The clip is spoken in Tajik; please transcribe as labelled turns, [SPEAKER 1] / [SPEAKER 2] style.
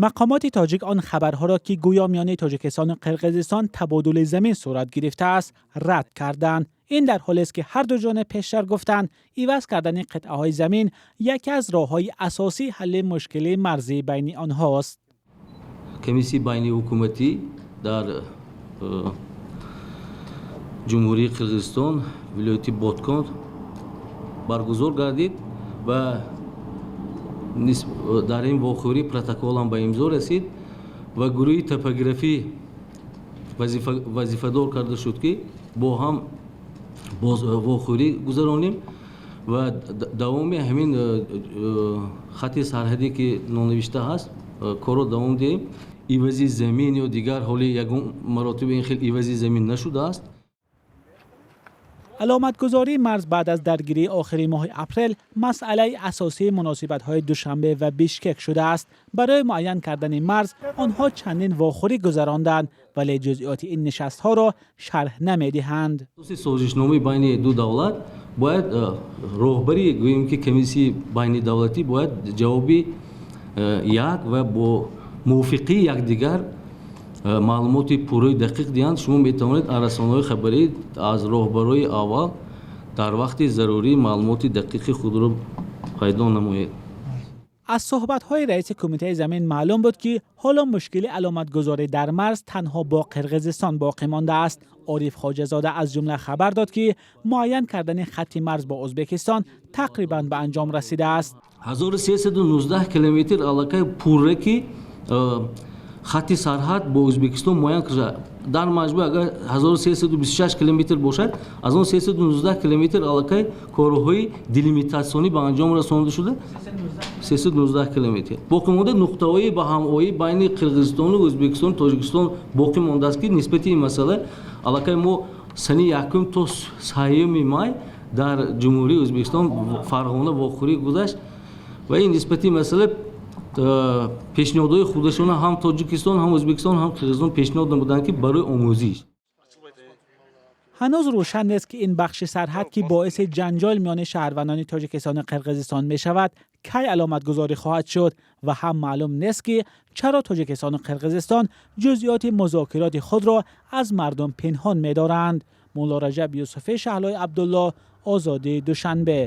[SPEAKER 1] Мақомоти тоҷик он хабарҳоро, ки гӯё миёни Тоҷикистону Қирғизистон табодули замин сурат гирифтааст, рад карданд. Ин дар ҳолест, ки ҳар ду ҷониб пештар гуфтанд, иваз кардани қитъаҳои замин яке аз роҳҳои асосии ҳалли мушкили марзӣ байни онҳост.
[SPEAKER 2] Комиссияи байниҳукуматӣ дар Ҷумҳурии Қирғизистон, вилояти Боткон баргузор гардид ва дар ин вохӯрӣ протоколам ба имзо расид ва гурӯҳи топографӣ вазифадор карда шуд, ки бо ҳам вохӯрӣ гузаронем ва давоми ҳамин хати сарҳадӣ, ки нонавишта ҳаст, корро давом диҳем. Ивази замин ё дигар ҳоли ягон маротиба ин хел ивази замин нашудааст.
[SPEAKER 1] Аломатгузории марз баъд аз даргирии охири моҳи апрел масъалаи асосии муносибатҳои Душанбе ва Бишкек шудааст. Барои муайян кардани марз онҳо чандин вохӯрӣ гузаронданд, вале ҷузъиёти ин нишастҳоро шарҳ намедиҳанд.
[SPEAKER 2] Созишномаи байни ду давлат бояд роҳбари, гӯем ки, комиссияи байнидавлатӣ бояд ҷавоби як ва бо мувофиқии якдигар маълумоти пурраи дақиқ диҳанд. Шумо метавонед аз расонаҳои хабарӣ, аз роҳбарои аввал дар вақти зарурӣ маълумоти дақиқи худро пайдо намоед.
[SPEAKER 1] Аз суҳбатҳои раиси кумитаи замин маълум буд, ки ҳоло мушкили аломатгузорӣ дар марз танҳо бо Қирғизистон боқӣ мондааст. Ориф Хоҷазода аз ҷумла хабар дод, ки муайян кардани хатти марз бо Ӯзбекистон тақрибан ба анҷом расидааст.
[SPEAKER 2] 1319 километр аллакай пурра ки хатти сарҳад бо Ӯзбекистон муайян карда. Дар маҷмӯъ агар 1326 километр бошад, аз он 319 километр аллакай корҳои делимитатсионӣ ба анҷом расонида шуда, 319 километр боқимонда, нуқтаҳои ба ҳамоӣ байни Қирғизистону Ӯзбекистону Тоҷикистон боқӣ мондааст, ки нисбати ин масъала аллакай мо санаи 1 то 3 май дар Ҷумҳурии Ӯзбекистон, Фарғона, вохӯрӣ гузашт ва ин нисбати масъала пешниҳодҳои худашона ҳам Тоҷикистон, ҳам Ӯзбекистон, ҳам Қирғизистон пешниҳод намуданд, ки барои омӯзиш.
[SPEAKER 1] Ҳанӯз рӯшан нест, ки ин бахши сарҳад, ки боиси ҷанҷол миёни шаҳрвандони Тоҷикистону Қирғизистон мешавад, кай аломатгузорӣ хоҳад шуд ва ҳам маълум нест, ки чаро Тоҷикистону Қирғизистон ҷузъиёти музокироти худро аз мардум пинҳон медоранд. Мулло Раҷаб Юсуфӣ, Шаҳлои Абдулло, Озодӣ, Душанбе.